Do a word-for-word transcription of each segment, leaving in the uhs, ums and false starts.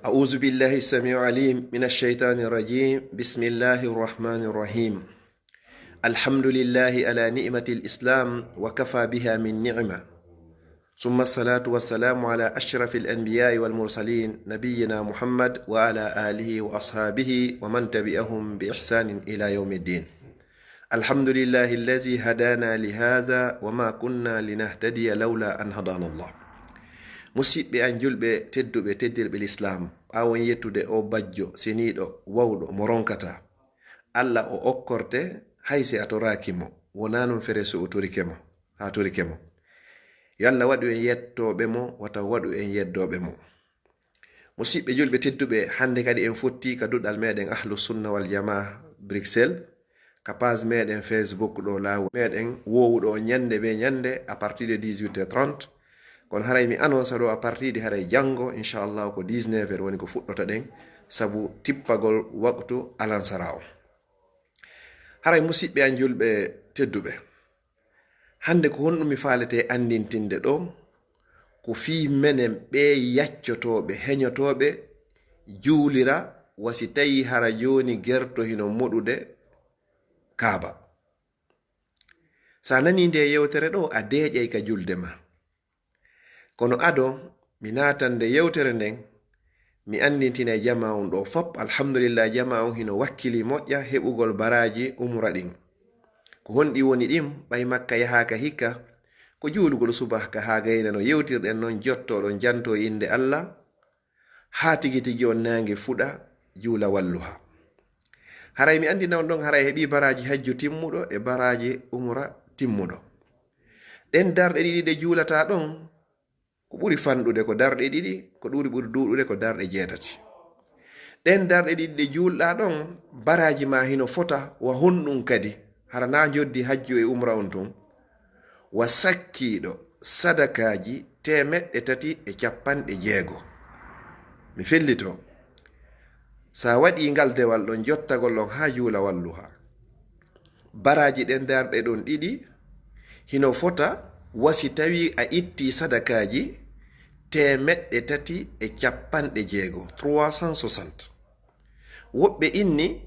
أعوذ بالله السميع العليم من الشيطان الرجيم. بسم الله الرحمن الرحيم. الحمد لله على نعمة الإسلام وكفى بها من نعمة. ثم الصلاة والسلام على أشرف الأنبياء والمرسلين نبينا محمد وعلى آله وأصحابه ومن تبعهم بإحسان إلى يوم الدين. الحمد لله الذي هدانا لهذا وما كنا لنهتدي لولا أن هدانا الله. Musidɓe an julɓe tedduɓe, teddirɓe lislaam, ɓaawo yettude o bajjo seniiɗo, wawɗo, mo ronkata. Alla o okkorte, hay si a toraaki mo, wonaa noon fere so o torike mo, a torike mo. Yo Alla waɗu en yettooɓe mo, wata waɗu en yeddooɓe mo. Musidɓe julɓe tedduɓe, hannde kadi en fotti ka duɗal meɗen Ahlu Sunna wal Jamaa Bruxelles, ka page meɗen Facebook ɗo laawol meɗen wowuɗo on ñande be ñande à partir de dix-huit heures trente. Kono haray mi annonce ɗo à partir de haray janngo, inchallah ko dix-neuf heures woni ko fuɗɗoto ɗen, sabu tippagol waqtu alansara o. Haray musidɓe an julɓe tedduɓe, hannde ko honɗum mi faalete anndintinde ɗo? Ko fii menen ɓe yaccotooɓe, heñotooɓe, juulira, wa si tawi hara jooni gerto hino moɗude Kaaba. Sa nani nde yewtere ɗo, a deeƴay ka julde ma. Kono ado mi naatande yewtere nden, mi anndintina e jamaa on ɗo fop, alhamdulillah, jamaa on hino wakkili moƴƴa heɓugol baraaji umra ɗin. Ko honɗi woni ɗin? Ɓay Makka yahaaka hikka, ko juulugol subaka haa gayna no yewtirɗen non, jottoɗon janto e innde Alla, haa tigi tigi on naange fuɗa, juula walluha. Haray mi anndina on ɗon, haray heɓi baraaji hajju timmuɗo e baraaji umra timmuɗo. Ɗen darɗe ɗiɗi ɗe juulata ɗon, ko ɓuri fanɗude ko darɗe ɗiɗi, ko ɗuri ɓuri duuɗude ko darɗe jeetati. Ɗen darɗe ɗiɗi ɗe juulɗa ɗon, baraaji ma hino fota wa honɗum kadi, hara na joddi hajju e umra on tun, wa sakkiiɗo sadakaaji teemeɗɗe tati e cappanɗe jeego. Mi fellito, sa waɗi ngal dewal ɗon jottagol ɗon haa juula walluha, baraaji ɗen darɗe ɗon ɗiɗi hino fota wa si tawi a itti sadakaaji teemeɗɗe tati e cappanɗe jeego, trois cent soixante. Woɓɓe inni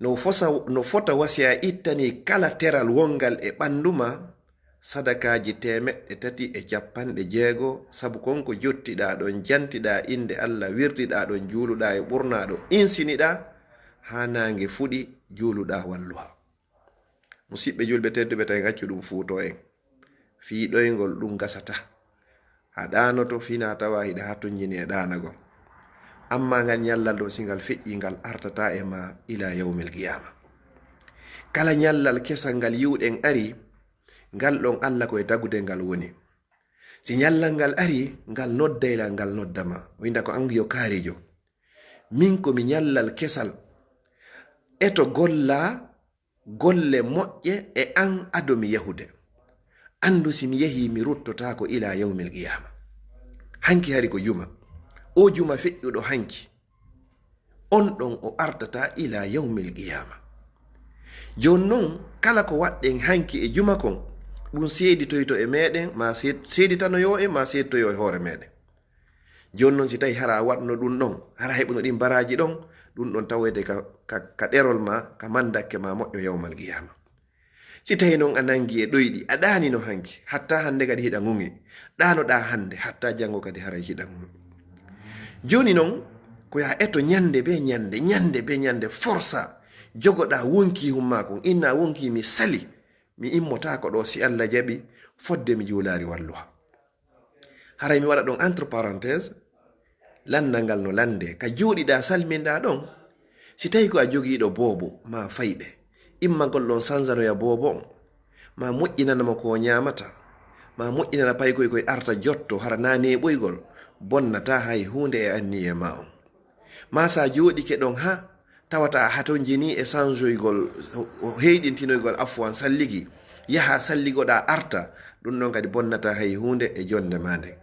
no fosa, no fota wa si a ittani kala teral wongal e ɓanndu ma sadakaaji teemeɗɗe tati e cappanɗe jeego, sabu kon ko jottiɗaa ɗon, jantiɗaa innde Alla, wirdiɗaa ɗon, juuluɗaa e ɓurnaaɗo, insiniɗaa haa naange fuɗi, juuluɗaa walluha. Musidɓe julɓe tedduɓe, tawi accu ɗum fuuto en. Fii ɗoyngol ɗum gasata. A ɗaanoto fina tawa hiɗa hatonjini e ɗaanagol. Amma ngal ñallal ɗo, si ngal feƴƴi, ngal artata e ma ila yawmil qiyama. Kala ñallal kesal ngal yiwɗen ari, ngal ɗon Alla ko e tagude ngal woni. Si ñallal ngal ari, ngal noddaylal, ngal noddama. Winda ko an yo kaarijo. Min ko mi ñallal kesal. Eto golla golle moƴƴe e an ado mi yahude. Anndu si mi yahii mi ruttotaako ila yawmil qiyama. Hanki hari ko juma. O juma feƴƴuɗo hanki. On ɗon o artata ila yawmil qiyama. Jooni non, kala ko waɗɗen hanki e juma kon, ɗum seeditoyto e meɗen, ma seed-, seeditanoyo e ma seeditoyo e hoore meɗen. Jooni non, si tawi hara a waɗno ɗum ɗon, hara heɓuno ɗin baraaji ɗon, ɗum ɗon tawoyde ka, ka, ka ɗerol ma, ka mandakke ma moƴƴo yawmal qiyama. Si tawi non a nangi e ɗoyɗi, a ɗaanino hanki, hatta hannde kadi hiɗa ŋuŋi. Ɗaanoɗaa hannde, hatta janngo kadi haray hiɗa ŋuŋi. Jooni non, ko ya eto ñande be ñande, ñande be ñande, forsa, jogoɗaa wonki humma kon, inna wonki mi sali, mi immotaako ɗo si Alla jaɓi, fodde mi juulaari walluha. Haray mi waɗa ɗon entre parenthèse, lanndal ngal no lannde, ka jooɗiɗaa salminɗaa ɗon, si tawi ko a jogiiɗo boobo, ma fayɓe, immagol ɗon sanzanoya boobo on, ma moƴƴinana mo ko o ñaamata, ma moƴƴinana paykoy koy arta jotto, hara na neeɓoygol, bonnata hay huunde e anniye ma on. Ma sa jooɗike ɗon ha tawata a hatonjini e sanjoygol, o heyɗintinoygol afwan salligi, yaha salligoɗa arta, ɗum ɗon kadi bonnata hay huunde e jonde ma nden.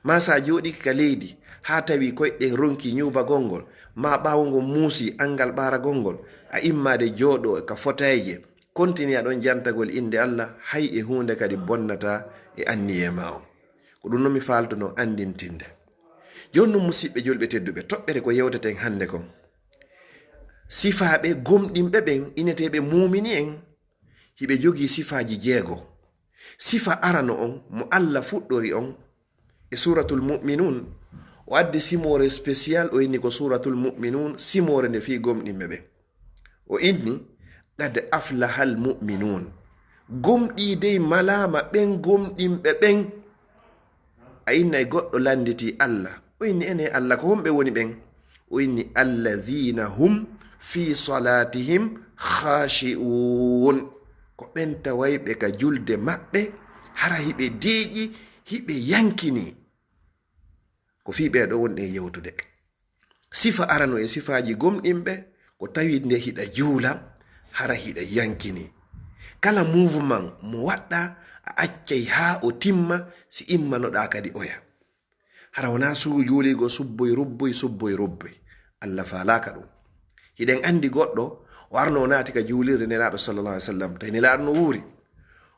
Ma sa jooɗike ka leydi ha tawi koyɗe ronki ñuubagol ngol, ma ɓaawo ngon muusi angal ɓaaragol ngol, a immade jooɗo ka fotayje, kontini aɗon jantagol innde Allah, hay e huunde kadi bonnata e anniye ma on. Ko ɗum non mi faaltuno anndintinde. Jooni non, musiɓɓe julɓe tedduɓe, toɓɓere ko yewteten hannde kon, sifaaɓe gomɗinɓe ɓen, ineteeɓe muumini en, hiɓe jogii sifaaji jeego. Sifa arano on, mo Alla fuɗɗori on e Suuratul Mu'minuun, o addi simoore spécial, o inni ko Suuratul Mu'minuun, simoore nde fii gomɗinɓe ɓen. O inni, "Qad aflahal mu'minuun." Gomɗii dey malaama ɓen gomɗinɓe ɓen. A innay goɗɗo landitii Alla. O inni, "Ene Alla, ko homɓe woni ɓen?" O inni, "Alladhiina hum fii salaatihim khaashi'uun." Ko ɓen tawayɓe ka julde maɓɓe, hara hiɓe deeƴi, hiɓe yankinii. Ko fii ɓee ɗoo wonɗen yewtude. Sifa arano e sifaaji gomɗinɓe, ko tawi nde hiɗa juula, hara hiɗa yankini. Kala mouvement mo waɗɗa, a accay haa o timma, si immanoɗaa kadi oya. Hara wonaa suu juuligo subboy rubboy, subboy rubboy. Alla faalaaka ɗum. Hiɗen anndi goɗɗo, o arno o naati ka juulirde Nelaaɗo sallallahu alaihi wasallam, tawi Nelaaɗo no wuuri.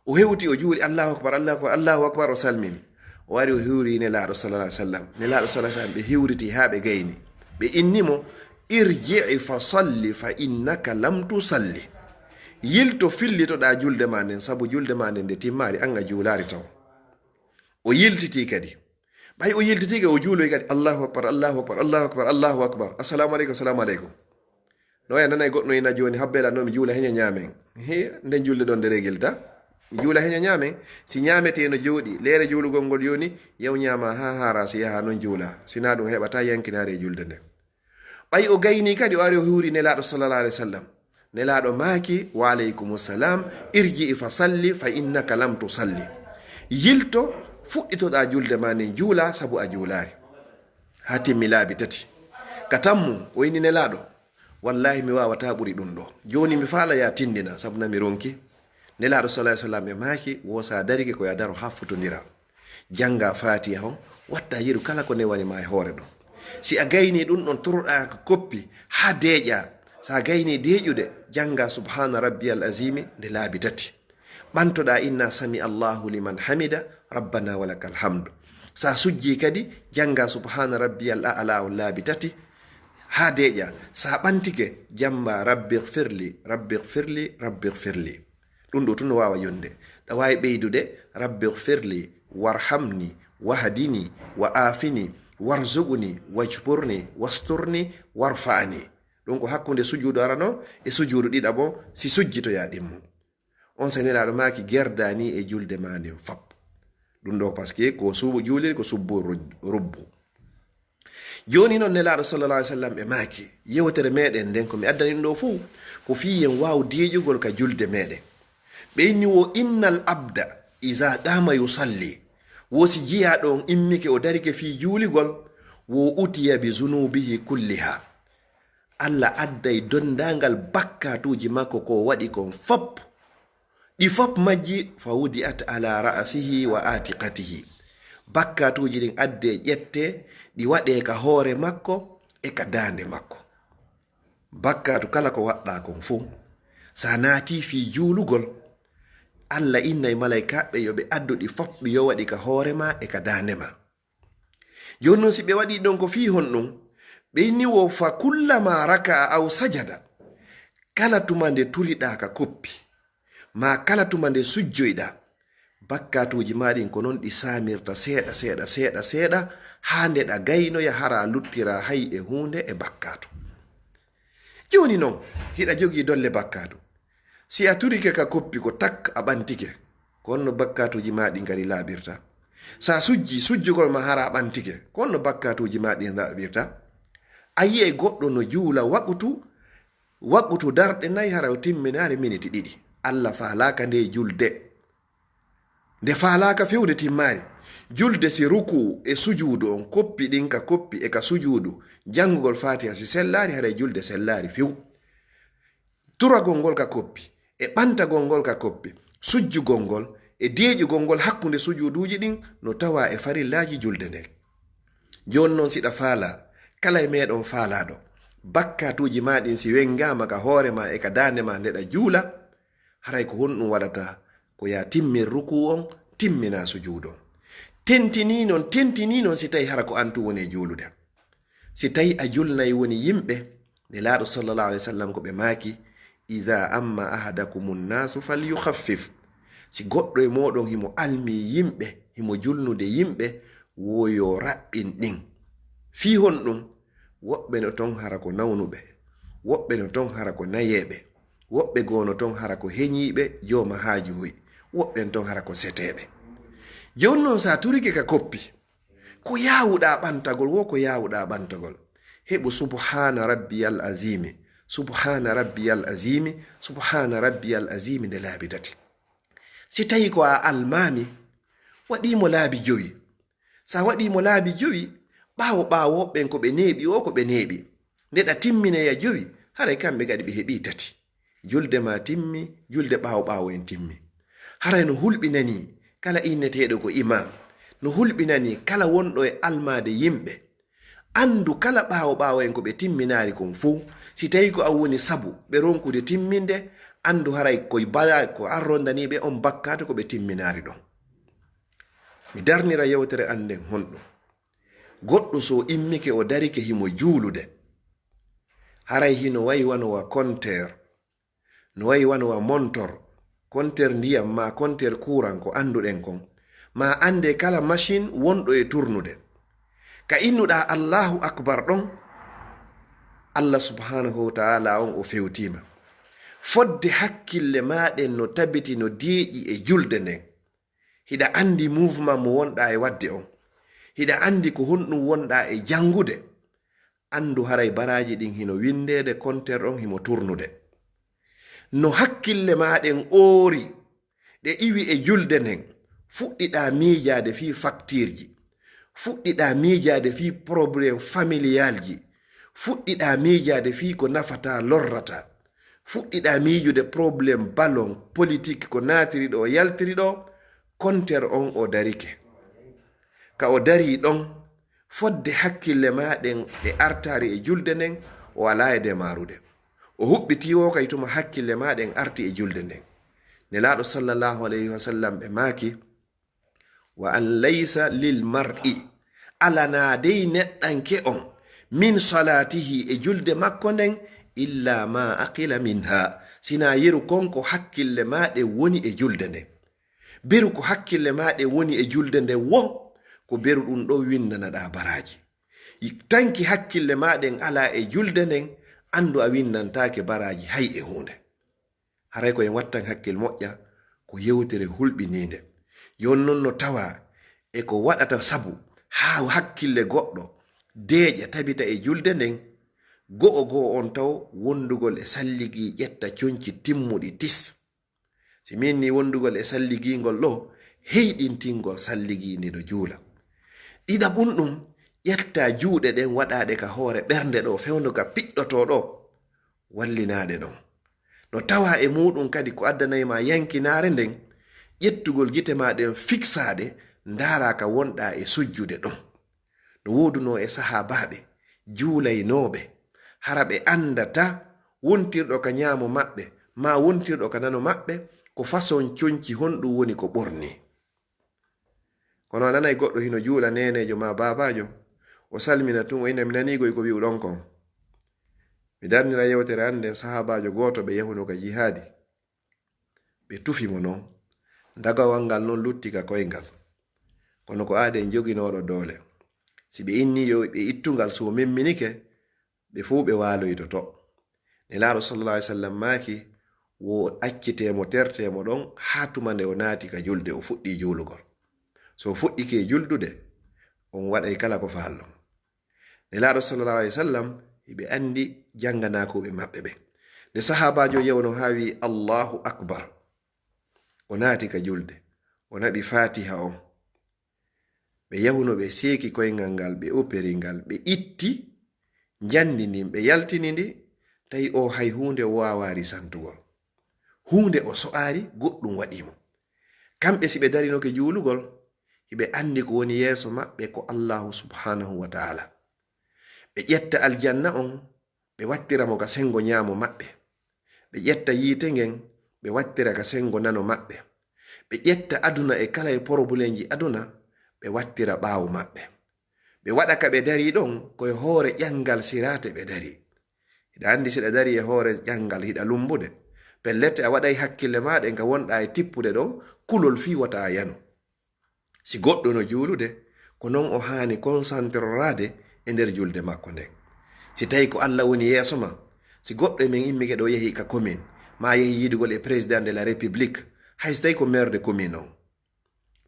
O hewti, o juuli, "Allahu akbar, Allahu akbar, Allahu akbar," o salmini. O ari, o hiwri Nelaaɗo sallallahu alaihi wasallam. Nelaaɗo sallallahu alaihi wasallam, ɓe hiwriti haa ɓe gayni. Ɓe inni mo, "Irji'i fa salli fa innaka lam tusalli." Yilto, fillitoɗaa julde ma nden, sabu julde ma nden nde timmaari, an a juulaari taw. O yiltiti kadi. Ɓay o yiltitiike, o juuloy kadi, "Allahu akbar, Allahu akbar, Allahu akbar, Allahu akbar. Assalamu aleykum, assalamu aleykum." No ya nanay goɗɗo ina jooni, "Habbela no mi juula heña ñaamen." He, nden julde ɗon nde regilta. Mi juula heña ñaamen. Si ñaametee no jooɗi, leere juulugol ngol yoni, yaw ñaama haa haara, si yaha non juula. Si naa ɗum heɓata yankinaare e julde nden. Ɓay o gayni kadi, o ari o hiwri Nelaaɗo sallallahu alaihi wasallam. Nelaaɗo maaki, "Wa aleykum salam, irji'i fa salli fa innaka lam tusalli." Yilto, fuɗɗitoɗaa julde ma nden, juula sabu a juulaari. Haa timmi laabi tati. Ka tammu, o inni Nelaaɗo, "Wallahi mi waawataa ɓuri ɗum ɗoo. Jooni mi faala ya tindina, sabu na mi ronki." Nelaaɗo sallallahu alaihi wasallam e maaki, "Wo sa darike ko ya daro haa fotondira." Jannga Faatiha on, watta yeru kala ko newani ma e hoore ɗon. Si a gayni ɗum ɗon, toroɗaa ko koppi haa deeƴa. Sa gayni deeƴude, jannga Subhaana Rabbiyal Azimi nde laabi tati. Ɓantoɗaa inna sami Allahu liman hamida, Rabbana walakal hamdu. Sa sujji kadi, jannga Subhaana Rabbiyal A'la on laabi tati haa deeƴa. Sa ɓantike, jamba Rabbighfirli, Rabbighfirli, Rabbighfirli. Ɗum ɗo tun no waawa yonde. Ɗa waawi ɓeydude, "Rabbighfirli, warhamni, wahdini, wa afini, warzuqni, wajburni, wasturni, warfa'ni." Ɗum ko hakkunde sujuudu arano e sujuudu ɗiɗaɓo, si sujjitoyaa ɗimmo. On sa Nelaaɗo maaki, gerdani e julde ma nden fop. Ɗum ɗo, parce que ko suuɓu juuliri, ko subbu ru-, rubbu. Jooni non Nelaaɗo sallallahu alaihi wasallam e maaki, yewtere meɗen nden ko mi addani ɗum ɗo fuu, ko fii en waaw deeƴugol ka julde meɗen. Ɓe inni wo, "Innal abda iza qama yusalli." Wo si jiyaaɗo on immike o darike fii juuligol, wo utiya bi zunubihi kulliha. Alla adday dondaangal bakkaatuuji makko ko o waɗi kon fop. Ɗi fop majji, fa wudi'at ala ra'sihi wa atiqatihi. Bakkaatuuji ɗin adde ƴette, ɗi waɗe ka hoore makko e ka daande makko. Bakkaatu kala ko waɗɗaa kon fuu, sa naati fii juulugol, Alla innay malaykaaɓe yo ɓe addu ɗi fop, ɓe yowa ɗi ka hoore ma e ka daande ma. Jooni non, si ɓe waɗi ɗon ko fii honɗum? Ɓe inni wo, "Fa kullama raka'a aw sajada." Kala tuma nde turiɗaa ka koppi, maa kala tuma nde sujjoyɗaa, bakkaatuuji maa ɗin ko non ɗi saamirta seeɗa, seeɗa, seeɗa, seeɗa, haa nde ɗa gaynoya hara a luttira hay e huunde e bakkaatu. Jooni non, hiɗa jogii dolle bakkaatu. Si a turike ka koppi ko tak a ɓantike, ko honno bakkaatuuji maa ɗin kadi laaɓirta? Sa sujji, sujjugol ma hara a ɓantike, ko honno bakkaatuuji maa ɗin laaɓirta? A yi'ay goɗɗo no juula waqutu, waqutu darɗe nay hara o timminaare miniti ɗiɗi. Alla faalaaka nde julde. Nde faalaaka fewde timmaari. Julde si ruku e sujuudu on, koppi ɗin ka koppi e ka sujuudu, janngugol Faatiha si sellaari, haray julde sellaari few. Turagol ngol ka koppi, e ɓantagol ngol ka koppi, sujjugol ngol, e deeƴugol ngol hakkunde sujuuduuji ɗin no tawaa e farillaaji julde nden. Jooni non, si ɗa faalaa, kala e meɗen faalaaɗo, bakkaatuuji maa ɗin si wenngaama ka hoore maa e ka daande maa nde ɗa juula, haray ko honɗum waɗata? Ko yaa timmin rukuu on, timminaa sujuudu on. Tentinii non, tentinii non si tawi hara ko an tun woni e juulude. Si tawi a julnay woni yimɓe, Nelaaɗo sallallahu alayhi wa sallam ko ɓe maaki, "Iza amma ahadakumun nasu falyukhaffif." Si goɗɗo e mooɗon himo almii yimɓe, himo julnude yimɓe, wo yo raɓɓin ɗin. Fii honɗun? Woɓɓe no ton hara ko nawnuɓe, woɓɓe no ton hara ko nayeeɓe, woɓɓe goo no ton hara ko heñiiɓe jooma haajuhoy, woɓɓe no ton hara ko seteeɓe. Jooni non, sa turike ka koppi, ko yaawuɗaa ɓantagol, wo ko yaawuɗaa ɓantagol. Heɓu "Subhaana rabbiyal aziimi, subhaana rabbiyal aziimi, subhaana rabbiyal aziimi" nde laabi tati. Si tawi ko a almaami, waɗii mo laabi jowi. Sa waɗii mo laabi jowi, ɓaawo ɓaawo ɓen ko ɓe neeɓi o, ko ɓe neeɓi. Nde ɗa timminoya jowi, haray kamɓe kadi ɓe heɓii tati. Julde ma timmi, julde ɓaawo ɓaawo en timmi. Haray no hulɓinanii kala inneteeɗo ko imaam, no hulɓinanii kala wonɗo e almaade yimɓe. Anndu kala ɓaawo ɓaawo en ko ɓe timminaari kon fow, si tawi ko an woni sabu ɓe ronkude timminde, anndu haray ko bala ko an rondanii ɓe on bakkaatu ko ɓe timminaari ɗon. Mi darnira yewtere an nden honɗum. Goɗɗo so immike o darike himo juulude, haray hino wayi wano wa compteur, no wayi wano wa montor, compteur ndiyam ma compteur courant ko annduɗen kon, ma annde kala machine wonɗo e turnude. Ka innuɗaa Allahu Akbar ɗon, Allah subhanahu wa ta'ala on o fewtiima. Fodde hakkille maa ɗen no tabiti no deeƴi e julde nden. Hiɗa anndi mouvement mo wonɗaa e waɗde on. Hiɗa anndi ko honɗum wonɗaa e janngude. Anndu haray baraaji ɗin hino winndeede, compteur on himo turnude. No hakkille maa ɗen oori, ɗe iwi e julde nden, fuɗɗiɗaa miijaade fii factureji, fuɗɗiɗaa miijaade fii problème familialji, fuɗɗiɗaa miijaade fii ko nafataa lorrataa, fuɗɗiɗaa miijude problème ballon, politique, ko naatiri ɗo, yaltiri ɗo, compteur on o darike. Ka o darii ɗon, fodde hakkille maa ɗen ɗe artaari e julde nden, o alaa e demaarude. O huɓɓitii wo kay tuma hakkille maa ɗen arti e julde nden. Nelaaɗo sallallahu alayhi wa sallam ɓe maaki, "Wa an laysa lil mar'i," alanaa dey neɗɗanke on, "min salatihi," e julde makko nden, "illa ma aqila minha," sinaa yeru kon ko hakkille maa ɗen woni e julde nden. Beru ko hakkille maa ɗen woni e julde nden wo, ko beru ɗum ɗon winndanaɗaa baraaji. Tanki hakkille maa ɗen alaa e julde nden, anndu a winndantaake baraaji hay e huunde. Haray ko en wattan hakkil moƴƴa, ko yewtere hulɓiniinde. Jooni non no tawaa e ko waɗata sabu haa hakkille goɗɗo deeƴa tabita e julde nden, go'o go'o on taw wondugol e salligii ƴetta conci timmuɗi tis. Si min ni wondugol e salligiingol ɗo, heyɗintingol salligii ndi no juula. Ɗiɗaɓun ɗum, ƴetta juuɗe ɗen waɗaaɗe ka hoore ɓernde ɗo, fewndo ka piɗɗotoo ɗo, wallinaaɗe ɗon. No tawaa e muuɗum kadi ko addanay ma yankinaare nden, ƴettugol gite ma ɗen fiksaade, ndaaraa ka wonɗaa e sujjude ɗon. No woodunoo e sahaabaaɓe juulaynooɓe, hara ɓe anndataa wontirɗo ka ñaamo maɓɓe, maa wontirɗo ka nano maɓɓe, ko façon conci honɗum woni ko ɓornii. Kono a nanay goɗɗo hino juula neeneejo maa baabaajo, o salmina tun, o inna, "Mi nanii goy ko wi'uɗon kon." Mi darnira yewtere an nden, sahaabaajo gooto ɓe yahuno ka jihaadi. Ɓe tufi mo non. Dagawal ngal non lutti ka koyngal. Kono ko aaden joginooɗo doole. Si ɓe inni yo ɓe ittungal, so o memminike, ɓe fow ɓe waaloyto to. Nelaaɗo sallallahu alaihi wasallam maaki, "Wo accitee mo, tertee mo ɗon, haa tuma nde o naati ka julde, o fuɗɗii juulugol. So o fuɗɗike juldude, on waɗay kala ko faallon." Nelaaɗo sallallahu alaihi wasallam, hiɓe anndi jannganaakuɓe maɓɓe ɓe. Nde sahaabaajo yewno haa wi'i, "Allahu akbar." O naati ka julde, o naɓi Faatiha on. Ɓe yahuno, ɓe seeki koyngal ngal, ɓe operi ngal, ɓe itti njandi ndin, ɓe yaltini ndi, tawi o hay huunde o waawaari santugol. Huunde o so'aari, goɗɗum waɗii mo. Kamɓe si ɓe darinoke juulugol, hiɓe anndi ko woni yeeso maɓɓe ko Allahu subhanahu wa ta'ala. Ɓe ƴetta aljanna on, ɓe wattira mo ka senngo ñaamo maɓɓe. Ɓe ƴetta yiite ngen, ɓe wattira ka senngo nano maɓɓe. Ɓe ƴetta aduna e kala e porobulemji aduna, ɓe wattira ɓaawo maɓɓe. Ɓe waɗa ka ɓe darii ɗon, ko e hoore ƴanngal siraate ɓe darii. Hiɗa anndi, si ɗa darii e hoore ƴanngal, hiɗa lummbude. Pellet, a waɗay hakkille maa ɗen ka wonɗaa e tippude ɗon, kulol fii wota a yanu. Si goɗɗo no juulude, ko non o haani konsantiroraade e nder julde makko nden. Si tawi ko Alla woni yeeso maa, si goɗɗo e men immike ɗoo, yehi ka commune, maa yehi yiidugol e président de la République, hay si tawi ko maire de commune on,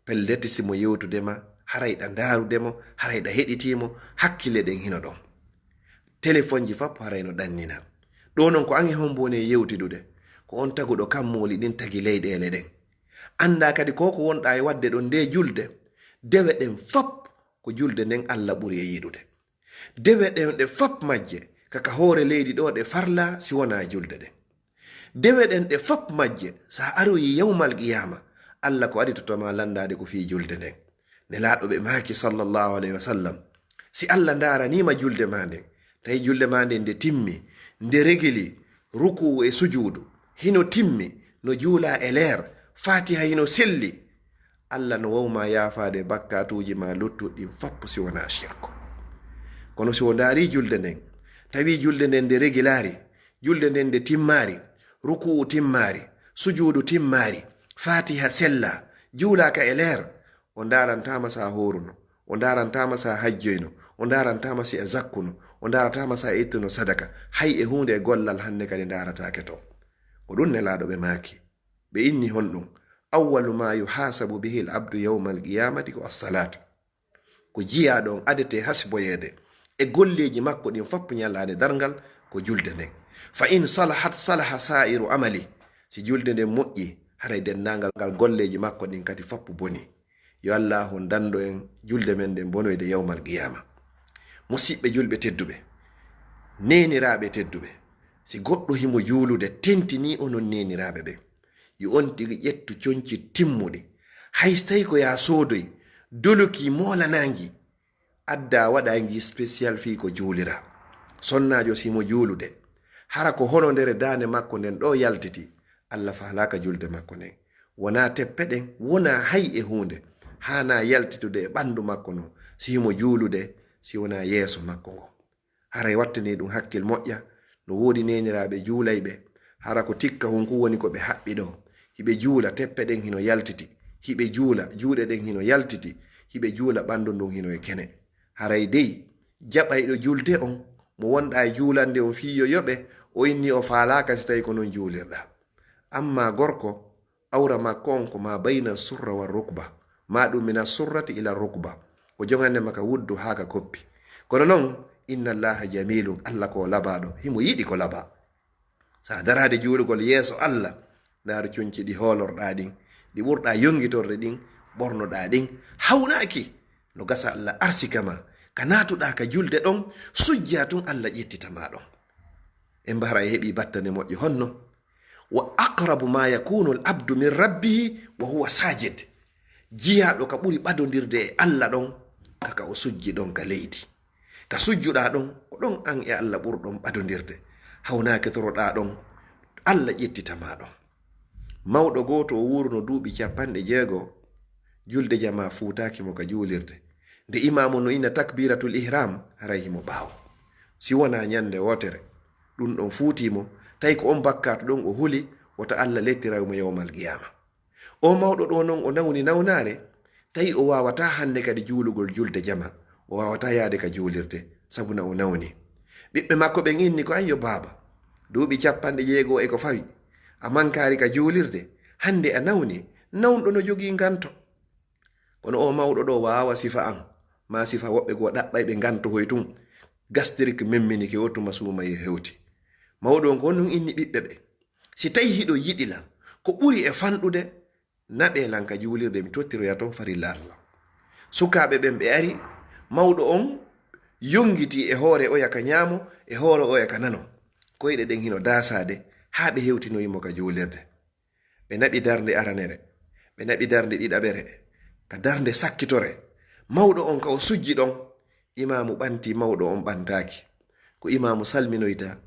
pellet, si mo yewtude ma, haray ɗa ndaarude mo, haray ɗa heɗitii mo, hakkille ɗen hino ɗon. Telefonji fap haray no ɗannina. Ɗoo non, ko an e hombo woni e yewtidude? Ko on taguɗo kammuuli ɗin, tagi leyɗeele ɗen. Anndaa kadi ko ko wonɗaa e waɗde ɗon nde julde. Dewe ɗen fap, ko julde nden Alla ɓuri e yiɗude. Dewe ɗen ɗe fap majje, ka ka hoore leydi ɗoo ɗe farlaa, si wonaa julde ɗen. Dewe ɗen ɗe fap majje, si a aroyi yawmal qiyaama, Alla ko aditoto ma lanndaade ko fii julde nden. Nelaaɗo ɓe maaki, sallallahu alayhi wa sallam, si Alla ndaaranii ma julde maa nden, tawi julde maa nden nde timmi, nde regili, rukuu e sujuudu, hino timmi, no juulaa e leer, Faatiha hino selli, Alla no waaw ma yaafaade bakkaatuuji maa luttuɗi ɗin fap si wonaa shirku. Kono si o ndaarii julde nden, tawi julde nden nde regilaari, julde nden nde timmaari, rukuu timmaari, sujuudu timmaari, Faatiha sellaa, juulaaka e leer, o ndaarantaa ma si a hooruno, o ndaarantaa ma si a hajjoyno, o ndaarantaa ma si a zakkuno, o ndaarataa ma si a ittuno sadaka, hay e huunde e gollal hannde kadi ndaarataake to. Ko ɗun Nelaaɗo ɓe maaki. Ɓe inni honɗun? Awwalu ma yuhasabu bihi al abdu yawma al qiyamati ko as-salat. Ko jiyaaɗo on adete hasiboyeede e golleeji makko ɗin fap ñalaande darngal, ko julde nden. Fa in salahat salaha sa'iru amali. Si julde nden moƴƴi, haray denndaangal ngal golleeji makko ɗin kadi fap boni. Yo Allaahu on danndo en julde men nden bonoyde yawmal qiyaama. Musiɓɓe julɓe tedduɓe, neeniraaɓe tedduɓe, si goɗɗo himo juulude, tentinii onon neeniraaɓe ɓen, yo on tigi ƴettu conci timmuɗi. Hay si tawi ko yaa soodoy doloki moolanaangi, addaa waɗaangi spécial fii ko juulira. Sonnaajo si himo juulude, hara ko honondere daande makko nden ɗoo yaltiti, Alla faalaaka julde makko nden. Wonaa teppe ɗen, wonaa hay e huunde. Haanaa yaltitude e ɓanndu makko non, si himo juulude, si wonaa yeeso makko ngon. Haray wattanii ɗun hakkil moƴƴa, no woodi neeniraaɓe juulayɓe, hara ko tikka hunkun woni ko ɓe haɓɓi ɗoo. Hiɓe juula, teppe ɗen hino yaltiti. Hiɓe juula, juuɗe ɗen hino yaltiti. Hiɓe juula, ɓanndu ndun hino e kene. Haray dey, jaɓayɗo julde on, mo wonɗaa e juulande on fii yo yoɓe, o inni o faalaaka si tawi ko non juulirɗaa. Ammaa gorko, awra makko on ko ma bayna surra wa rukba, ma ɗum mina surrati ila rukba, ko jogande ma ka wuddu haa ka koppi. Kono non, inna Allaha jamilun, Alla ko labaaɗo, himo yiɗi ko labaa. Sa daraade juulugol yeeso Alla, ndaaru conci ɗi hoolorɗaa ɗin, ɗi ɓurɗaa yongitorde ɗin, ɓornoɗaa ɗin, hawnaaki. No gasa Alla arsika ma, ka naatuɗaa ka julde ɗon, sujjaa tun Alla ƴettita ma ɗon. En mbara e heɓi battane moƴƴo honno? Wa aqrabu ma yakunu al abdu min rabbihi wa huwa sajid. Jiyaaɗo ka ɓuri ɓadondirde e Alla ɗon, ka ka o sujji ɗon ka leydi. Ka sujjuɗaa ɗon, ko ɗon an e Alla ɓurɗon ɓadondirde. Hawnaaki toroɗaa ɗon, Alla ƴettita ma ɗon. Mawɗo gooto o wuuruno duuɓi capanɗe jeego, julde jamaa fuutaaki mo ka juulirde. Nde imaamu no ina takbiratul ihram, haray himo ɓaawo. Si wonaa ñande wootere, ɗun ɗon fuutii mo, tawi ko on bakkaatu ɗon o huli, wota Alla lettiraw mo yawmal qiyaama. O mawɗo ɗoo non o nawni nawnaare, tawi o waawataa hannde kadi juulugol julde jama, o waawataa yaade ka juulirde, sabu na o nawni. Ɓiɓɓe makko ɓen inni ko, "Ayyo baaba, duuɓi capanɗe jeego e ko fawi, a mankaali ka juulirde, hannde a nawni, nawnuɗo no jogii nganto." Kono o mawɗo ɗoo waawa sifa an, maa sifa woɓɓe goo ɗaɓɓay ɓe nganto hoy tun, gastirik memminike o tuma suumay e hewti. Mawɗo on ko honɗun inni ɓiɓɓe ɓen? Si tawi hiɗo yiɗi lan, ko ɓuri e fanɗude, naɓee lan ka juulirde, mi tottiroya ton farilla Alla. Sukaaɓe ɓen ɓe ari, mawɗo on yongitii e hoore oya ka ñaamo, e hoore oya ka nano. Koyɗe ɗen hino daasaade, haa ɓe hewtinoyi mo ka juulirde. Ɓe naɓi darnde aranere, ɓe naɓi darnde ɗiɗaɓere, ka darnde sakkitore. Mawɗo on ka o sujji ɗon, imaamu ɓanti, mawɗo on ɓantaaki. Ko imaamu salminoyta,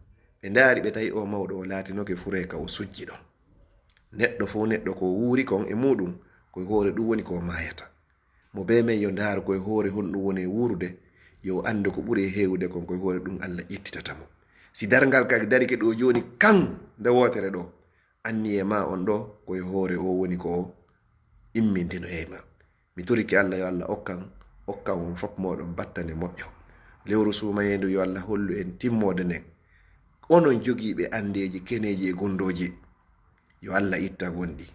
ɓe ndaari, ɓe tawi o mawɗo o laatinoke furee ka o sujji ɗon. Neɗɗo fow neɗɗo ko wuuri kon e muuɗum, ko e hoore ɗum woni ko maayata. Mo bee men yo ndaaru ko e hoore honɗum woni e wuurude, yo o anndu ko ɓuri e heewude kon ko e hoore ɗum Allah ƴettitata mo. Si darngal kadi darike ɗo jooni kan nde wootere ɗo, anniye ma on ɗo ko e hoore o woni ko o immintinoyay ma. Mi torike Allah yo Allah okkan, okkan on fof mooɗon battane moƴƴo. Lewru suumayeendu yo Allah hollu en timmoode nden. Onon jogiiɓe anndeeji keneeji e gondooji, yo Allah itta gonɗi.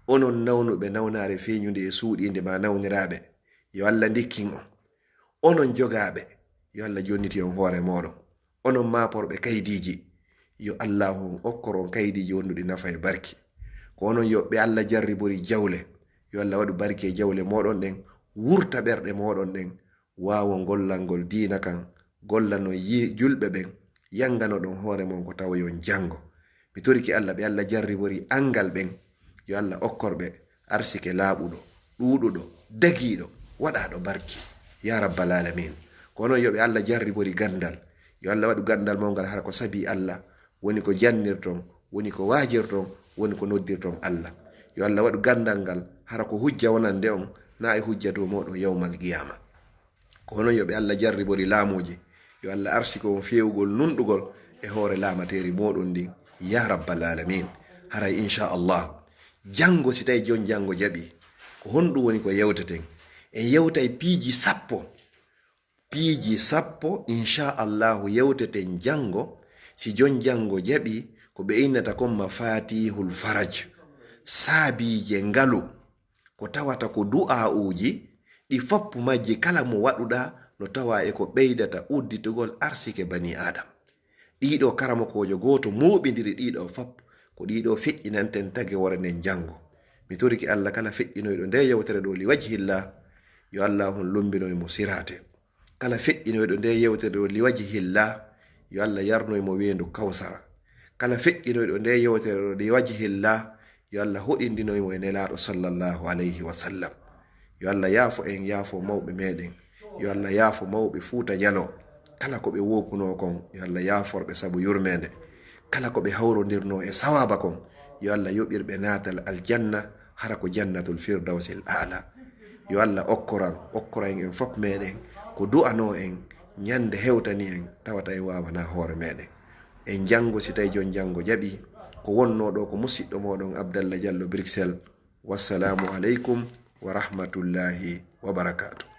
Onon nawnuɓe nawnaare feeñunde e suuɗiinde ma nawniraaɓe, yo Allah ndikkin on. Onon jogaaɓe, yo Allah jonniti on hoore mooɗon. Onon maaporɓe kaydiiji, yo Allaahu on okkor on kaydiiji wonduɗi nafa e barki. Ko onon yoɓɓe Allah jarribori jawle, yo Allah waɗu barki e jawle mooɗon ɗen, wurta ɓerɗe mooɗon ɗen, waawon gollangol diina kan, gollano yi-, julɓe ɓen, yanganoɗon hoore mon ko tawoyon janngo. Mi torike Allah ɓe Allah jarribori angal ɓen, yo Allah okkor ɓe arsike laaɓuɗo, ɗuuɗuɗo, dagiiɗo, waɗaaɗo barki. Ya rabbal alamin. Ko onon yo ɓe Allah jarribori gandal. Yo Allah waɗu gandal mon ngal hara ko sabi Allah, woni ko jannirton, woni ko waajirton, woni ko noddirton Allah. Yo Allah waɗu gandal ngal hara ko hujja wonande on, na e hujja dow mooɗon yawmal qiyama. Ko onon yo ɓe Allah jarribori laamuuji. Yo Allah arsiko on feewugol nunɗugol e hoore laamateeri mooɗon ndin. Ya rabbal alamin. Haray inchallahu. Janngo si tawi jon janngo jaɓi, ko honɗum woni ko yewteten? En yewtay piiji sappo. Piiji sappo, inchallahu, yewteten janngo. Si jon janngo jaɓi, ko ɓe innata kon mafatihul faraj. Saabiije ngalu. Ko tawata ko du'aa'uuji, ɗi foppu majji kala mo waɗuɗaa no tawa e ko ɓeydata udditugol arsike bani Adam. Ɗiɗo karamokoojo gooto mooɓindiri ɗiɗo fop, ko ɗiɗo feƴƴinanten tagewore nden janngo. Mi torike Allah kala feƴƴinoyɗo nde yewtere ɗo li wajhillah, yo Allah on lumbinoy mo siraate. Kala feƴƴinoyɗo nde yewtere ɗo li wajhillah, yo Allah yarnoy mo weendu kawsara. Kala feƴƴinoyɗo nde yewtere ɗo li wajhillah, yo Allah hoɗindinoy mo e Nelaaɗo sallallahu alayhi wa sallam. Yo Allah yaafo en, yaafo mawɓe meɗen. Yo Allah yaafo mawɓe Fuuta Jalo. Kala ko ɓe woopuno kon, yo Allah yaafor ɓe sabu yurmeende. Kala ko ɓe hawrondirno e sawaaba kon, yo Allah yoɓir ɓe naatal aljanna, hara ko jannatul firdawsil a'la. Yo Allah okkoran, okkoran en fop meɗen ko du'ano en ñande hewtani en, tawata en wawana hoore meɗen. En janngo si tawi jon janngo jaɓi, ko wonno ɗo ko musiɗɗo moɗon Abdallah Diallo Bruxelles. Wassalamu aleykum wa rahmatullahi wa barakatuh.